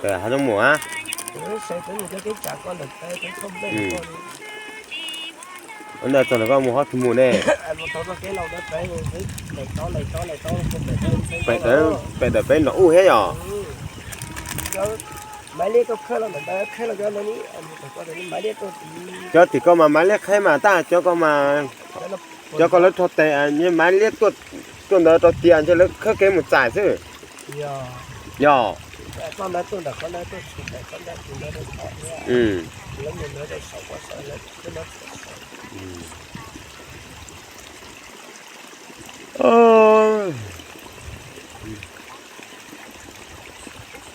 Tawm hav zoov mus a. Ua ntej txog ntawm koj mus qhov twg mus ne? Pem tawm peb nram ub thiab yom. Cov tim ko mas maiv liab qheb mas tab cov ko mas, cov ko lawv rho tes maiv liab tuaj ntawd rau tias ntshe lawv khawb kev mus txais xwb. Yog.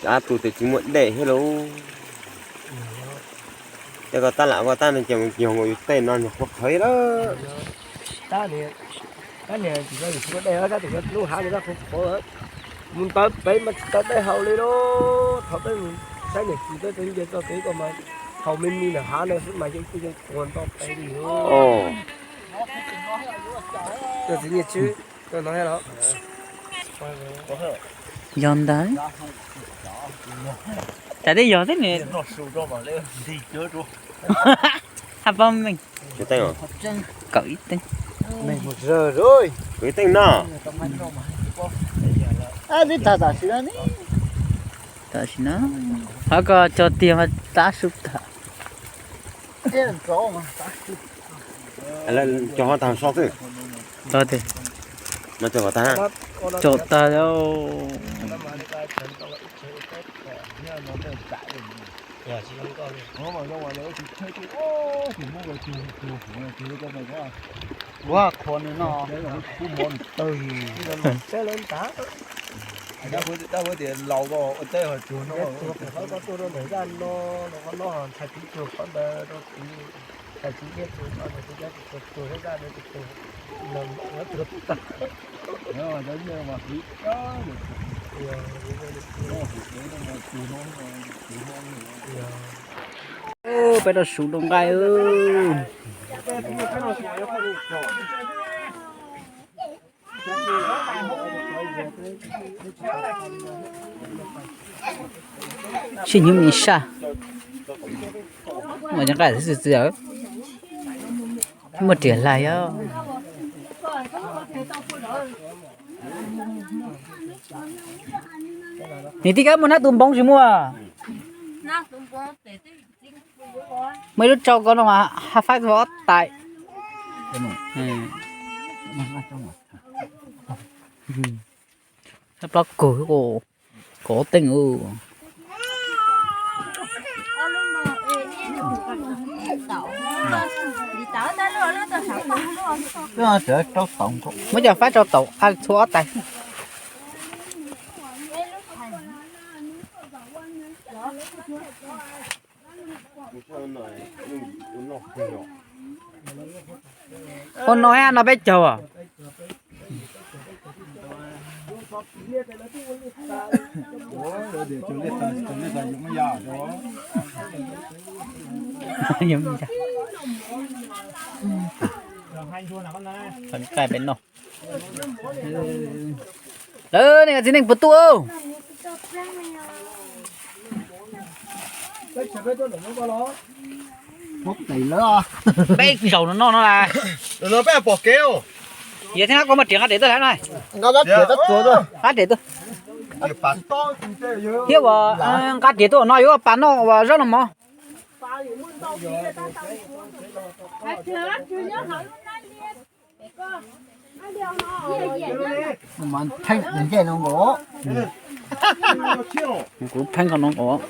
Cov tus tes tsis muaj dej thiab lauj. Tej ko tab lam ko tab no ces yog nkaus yus tej no nws qhuav qhawv lawm. Tab niag tsis tau yus tsis muaj dej, tab tus lub hav no qhuav qhuav, mus ntawd pem mas tsis tau dej haus li lauj. Thaum peb mus saib niam txiv peb tau nce txoj kev ko mas haus me me ntawm hav no xwb mas yeej twb yeej tuag nto pem li. Yog ntag. Cas twb yog thiab ne. Haj Pab Meej. Kawm ib teeb. Kawm ib teeb no. Tam sim no, qhov ko cog tiag mas tav su tag. Cog ho tag so xwb. No cog tag tag. Cog tag. Ua qhua nws no, kuv mov nws tawg. Peb rau su rau nqaij. Sib hnyuv me saj. Muaj cov nqaij xwb xwb xwb, muaj riam hlais os. Nim tij kab muaj nab tus npoov tsis muaj. Muaj ib lub tsau ko no mas haj faib ob tais. Plaub kaug, kaum teej. Muab cov faib rau taum, a txhua ob tais. Ua no no peb caug. Nqaij peb no. Lawv nej txiv neej puas tuaj? Peb zaum no no no las. Yog thiab, koj muaj riam nqa riam tuaj lawm no. Nqa riam tuaj. Thiab uas nqa riam tuaj no yuav pas noj uas zaub noj mov. Kuv pheej qhov no nkaus.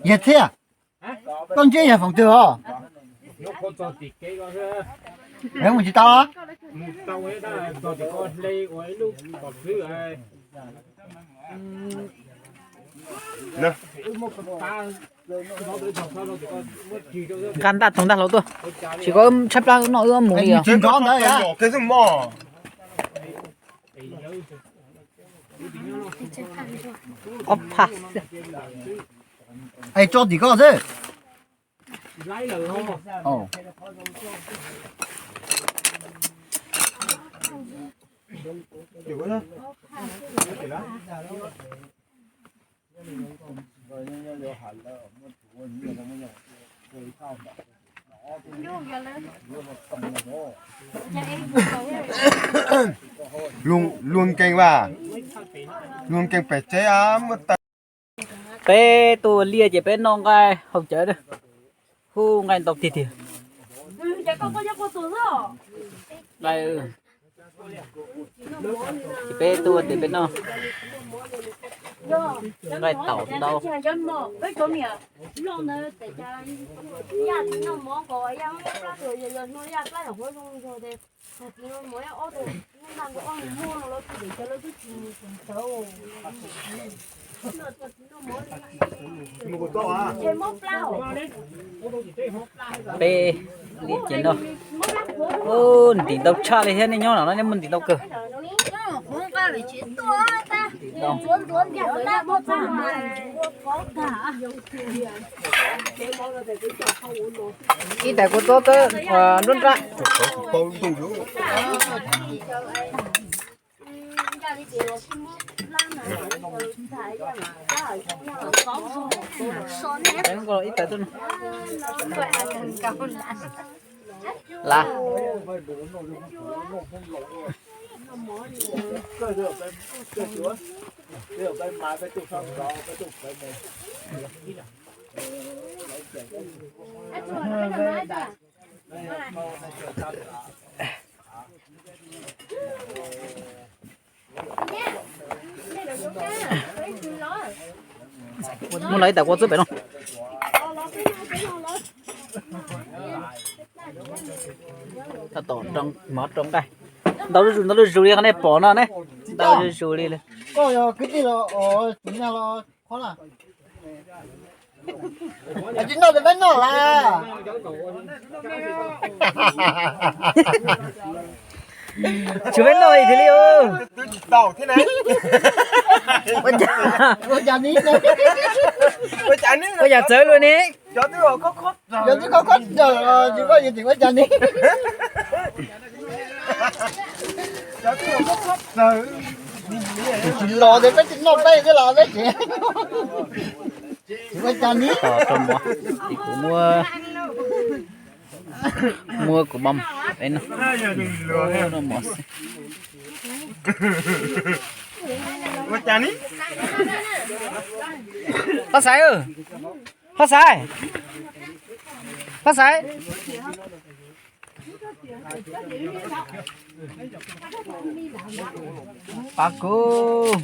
Yog thiab, koj ntsib yog foom twg os? Mus tsis tau. Nqa ntaj toog ntaj hlau tuaj, tsis koj tshaib plab no wb mus li os. Ob phaj. Es tso tim koj xwb. Luag nkeeg vas, luag nkeeg pem tsev muab taw. Peb tuaj liaj ces peb noj nqaij haus cawv, hu nqaij ntau tiag tiag. Ces peb tuaj ces peb noj nqaij taum ntau. Peb li ces no, ntim ntau tshaj li thiab, nej nyob no nej muaj ntim ntau kawg. Ib tais kua txob txawb nruab nrab. Ib tais txawb no. Lav. Muab los ib tais kua txob pem no. Tab tom mov rau nqaij. Ntau zuj zus, ntau zuj zus li qhov nej pom no ne. Ntau zuj zus li lawm. Koj yog kwv tij los, tus nyab los qhov na. Tsis noj ces peb noj las. Tsis peb noj li thiaj li. Ua cas, ua cas txawv luaj ne? Yog twb khob khob rawv tsis koj yus tim ua cas ne? Tsis los ces peb tsis noj peb thiab los peb tsev. Tsis ua cas ne. Tos rau mov, ces kuv muab, muab kuv mov peb noj, noj mov xwb. Pab Xaiv, Pab Xaiv, Pab Xaiv. Pab kuv.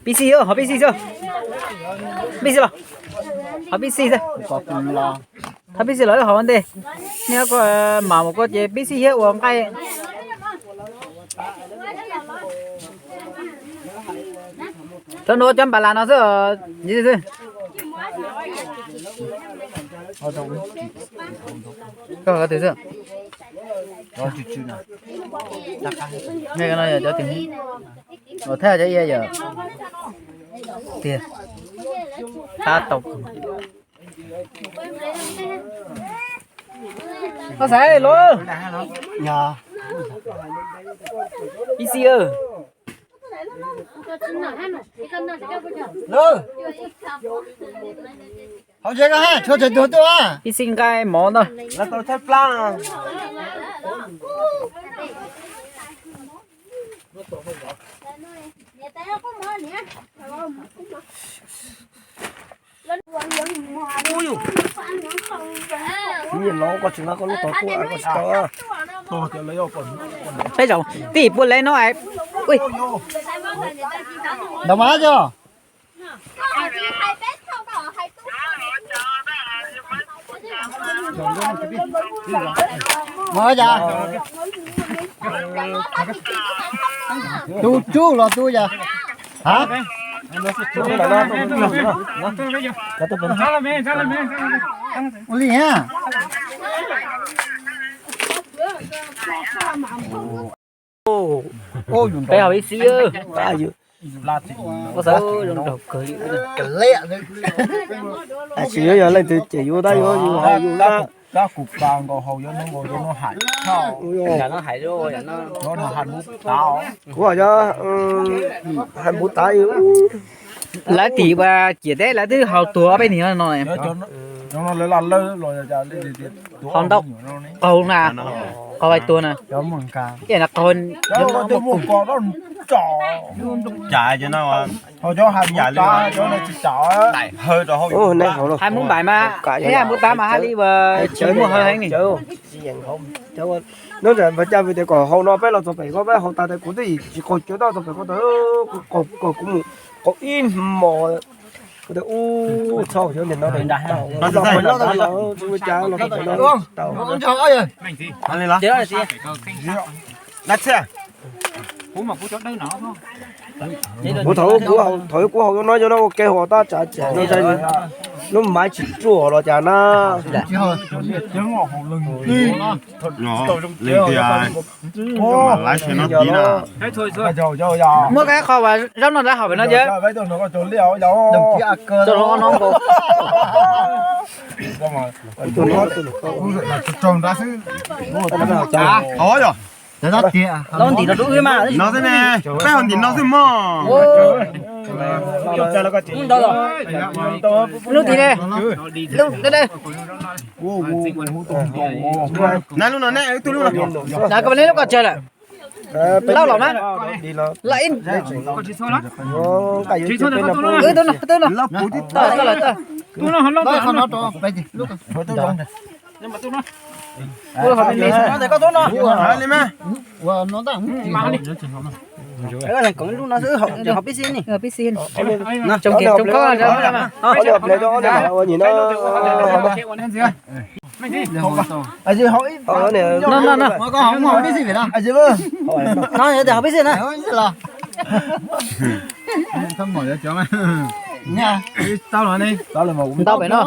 Pib xij, hov pib xij xwb. Pib xij los, hov pib xij xwb. Thov pib xij los wb hov ua ntej. Nej koj mam mus koj ces pib xij thiab ua nqaij. Cov nuav cov npam las no xwb. Koj twg xwb? Cov twg? Cov twg? Thiab cov ia yom. Tiag. Tab tau. Pab Xaiv los. Pib xij. Hauv tsev ko ha, tshuav tsawg tug tuaj? Pib xij nqaij mov ntag. Peb zaum tij pua le no. Ntau mas yog. Mas yog. Tus tsub los tus yog. Ha? Ua li ha. Peb hauv ib xib. Ua xav zoo nraug kawg li. Tab sis yuav yog leej twg ces yuav tab yuav yus hais yus tab. Tab kuv pa nkaus hauv yuav nkaus yuav noj hais. Kuv hais nkaus tav yus. Lawv tim ua ciam teb lawv twb haus tuag peb niag no. Haus ntau qaug na, qaug vais tuag na. Hais Hmoob Npaim mas, ib hais Hmoob Tab mas hais li ua tsis muaj hawv heev li. Nyob nram Npag Caj vim tias kom haus no peb los txog pem ko peb haus tas tias kuv twb tsis qaug cawv tau txog pem ko tau, kuv mus qaug ib hmos. Kuv tias ub txhob cov niag no, tsis muaj cas los tau. Kuv thaum kuv haus no cov no ua ke haus tab tsav tsev no, lub maiv tsis ruaj los cas na. Leej twg laiv tsheb no tiv na. Muab koj qhov uas zaub no rau hauv pem no ces. Lub ntim no dub mas. No xwb ne, peb haus ntim no xwb mog. Lub tim ne, lub dawb dawb. Na lub no ne, ib tug lub no. Na koj neb lub koj tsawg lawm. Loj los mas. Loj ib. Ib tug no, ib tug no. Tsoom kev tsoom koj. No no no. Ntau pem no.